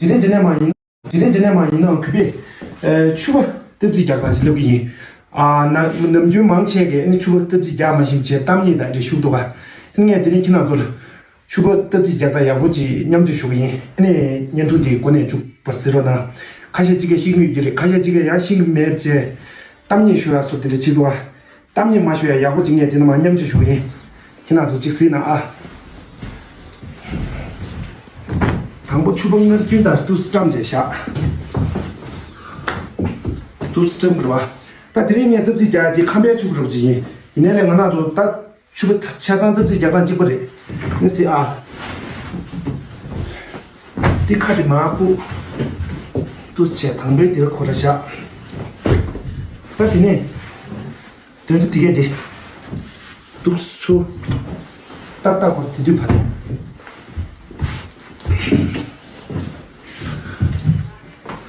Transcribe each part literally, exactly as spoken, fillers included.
དེ་རིང་དེ་ནས་མ་ཡིན། དེ་རིང་དེ་ནས་མ་ཡིན་ནའང་གུས་པས། ཨ། ཕྱུ་པ་སྟབས་རྩིས་རྒྱག་སྟངས་ཅིག་ལབ་ཀྱི་ཡིན། ཨ། ན་ནམ་རྒྱུན་མང་ཆེ་གིས་ཨ་ནི་ཕྱུ་པ་སྟབས་རྩིས་རྒྱག་མ་ཤེས་བྱས་གཏམ་རྙེད་དང་འདྲ་ཞུགས་འདུག་ག་ཨ་ནི་ངས་དེ་རིང་ཁྱེད་རང་ཚོ་ལ་ཕྱུ་པ་སྟབས་རྩིས་རྒྱག་སྟངས་ཡག་པོ་ཅིག་མཉམ་སྤྱོད་ཞུ་གི་ཡིན། ཨ་ནི་བརྙན་ཐུང་འདི་འགོ་ནས་མཇུག་བར་གཟིགས་རོགས་གནང་། ཁ་ཤས་ཅིག་གིས་ཤེས་ཀྱི་ཡོད་ཀྱི་རེད། ཁ་ཤས་ཅིག་གིས་ཡང་ཤེས་ཀྱི་མེད་པ་བྱས། གཏམ་རྙེད་ཞུ་ཡག་སོགས་དེ་འདྲ་བྱེད་འདུག་ག་གཏམ་རྙེད་མ་ཞུ་ཡག་ཡག་པོ་ཅིག་ངས་དེ་ནས་མར་མཉམ་སྤྱོད་ཞུ་གི་ཡིན། ཁྱེད་རང་ཚོ་ཅིག་གཟིགས་གནང་ཨ། དང་པོ་ཕྱུ་པ་སྔར་རྒྱུན་ལྟར་དུས་སུ་བཀྲམ་བྱས་བཞག་དུས་སུ་བཀྲམ་དགོས་པ། ད་དེ་རིང་ངས་སྟབས་རྩིས་རྒྱག་ཡག་དེ་ཁམས་པའི་ཕྱུ་པ་རོབ་ཅིག་ཡིན། ཡིན་ནའི་ལས་ང་རང་ཚོ་ད་ཕྱུ་པ་ཆ་ཚང་སྟབས་རྩིས་རྒྱག་སྟངས་གཅིག་པ་རེད། ཨ་ནི་གཟིགས་ཨ། འདི་ཁ་དེ་མར་སྤུ། དུས་བྱས་དང་པོའི་དེར་ཁོ་ར་བཞག་ད་དེ་ནས། དོན་ཚན་དེ་གས་དེ། འདུག་སེ་ཚུར། ཏག་ཏག་ཁོ་དེ་དུས་བར།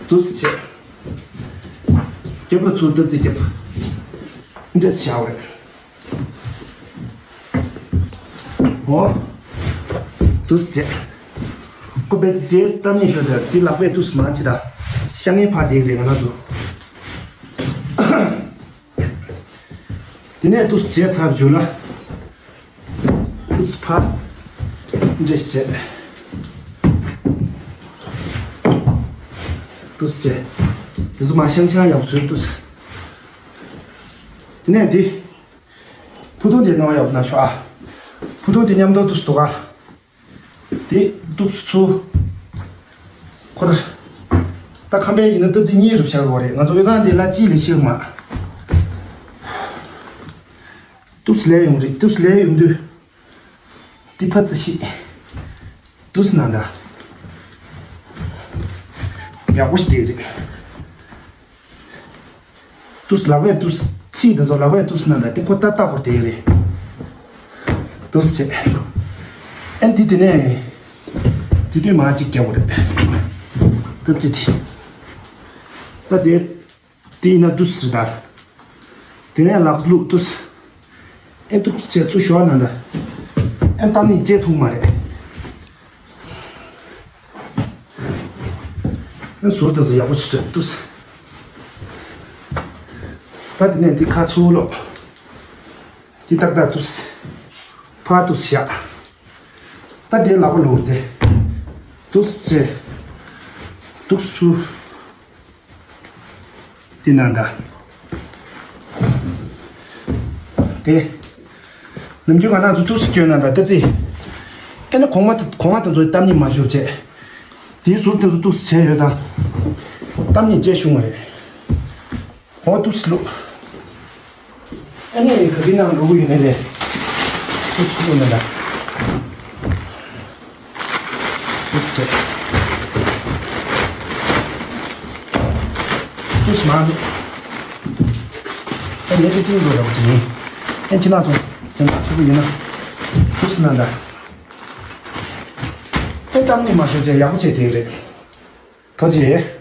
འདུག་སེ་བྱས། རྒྱབ་ལ་ཚུར་སྟབས་རྩིས་རྒྱབ། འདྲ་སེ་བཞག་པ་རེད། འོ། འདུག་སེ་བྱས། ཁོ་པས་དེ་གཏམ་རྙེད་ཤོད་དེ་དེ་ལག་པས་འདུག་སེ་མར་བྱེད་ད། ཤ་ངའི་ཕར་དེ་རེད་ང་རང་ཚོ། དེ་ནས་འདུག་སེ་བྱས་ཚར་བརྗོད་ལ། འདུག་སེ་ཕར། འདྲ་སེ་བྱས། འདུག་སེ་བྱས། དེ་ཚོ་མར་ཤང་ཤང་ཡག་པོ་བཟོས་འདུག་སེ། དེ་ནས་འདི། ཕུ་ཐུང་དེ་ནང་ཡག་པོ་ན་ཤོག་ཨ། ཕུ་ཐུང་དེ་མཉམ་དུ་འདུག་སེ་འདུག་ག་དེ་འདུག་སེ་ཚུར། ཁོ་ར། ད་ཁམས་པའི་ཡིན་ན་སྟབས་རྩིས་གཉིས་རུ་བྱ་དགོས་རེད། ང་ཚོ་དབུས་གཙང་འདི་ལ་གཅིག་ལས་ཤེས་མ། འདུག་སེ་ལས་ཡོང་རེད། འདུག་སེ་ལས་ཡོང་དུས། འདི་ཕར་ཙི་ཞིག་འདུག་སེ་ན་ད། ཡག་པོ་ཞིག་བསྡད་རེད། འདུག་སེ་ལག་པས་འདུག་སེ་ཚིག་དེ་ཚོ་ལག་པས་འདུག་སེ་ན་ད་དེ་ཁོ་ཏག་ཏག་ཁོ་བསྡད་རེད། འདུག་སེ་བྱས། ཨ་ནི་འདི་དེ་ནས། དེ་དུས་མར་གཅིག་རྒྱག་དགོས་རེད། སྟབས་རྩིས་དེ། ད་དེ། དེ་ཡིན་ན་འདུག་སེ་ད། དེ་ནས་ལག་བླུགས་འདུག་སེ། ཨེ་འདུག་སེ་བྱས་ཚུར་ཞོག་ན་ད། ཨེ་གཏམ་རྙེད་བརྗེད་ཐུབ་མ་རེད། ཨེ་ཟུར་དེ་ཚོ་ཡག་པོ་ཞིག་བཟོས་འདུག་སེ། ད་དེ་ནས་འདི་ཁ་ཚུར་ལོག་དེ་ཏག་ཏག་འདུག་སེ། ཕར་འདུག་སེ་བཞག་ད་དེ་ལག་པ་ལོག་དེ། འདུག་སེ་བྱས། འདུག་སེ། དེ་ན་ད། དེ། ནམ་རྒྱུན་ང་རང་ཚོ་འདུག་སེ་སྐྱོན་ན་ད་སྟབས་རྩིས། ཨེ་ནི་གོང་མ་གོང་མ་དེ་ཚོའི་གཏམ་རྙེད་མ་ཞུ་བྱས། དེའི་ཟུར་དེ་ཚོ་འདུག་སེ་བྱས་ཡོད་ཙང་། གཏམ་རྙེད་བརྗེད་ཤོར་མ་རེད། འོ་འདུག་སེ་བླུགས། ཨ་ནི་ག་གི་ནང་འགྲོ་གི་ཡོད་ནི་རེད། འདུག་སེ་བླུགས་ནི་ད། འདུག་སེ། འདུག་སེ་མ་འདུག་ཨ་ནི་དེ་ཅིག་འགྲོ་ར་བ་ཅིག་ཡིན། ཨ་ཁྱེད་རང་ཚོ་སེམས་ཐག་ཆོད་གི་ཡིན་ན། འདུག་སེ་ན་ད། ཨེ་གཏམ་རྙེད་མ་ཤོར་བྱས་ཡག་པོ་བྱས་དེ་རེད། ཐུགས་རྗེ་ཆེ།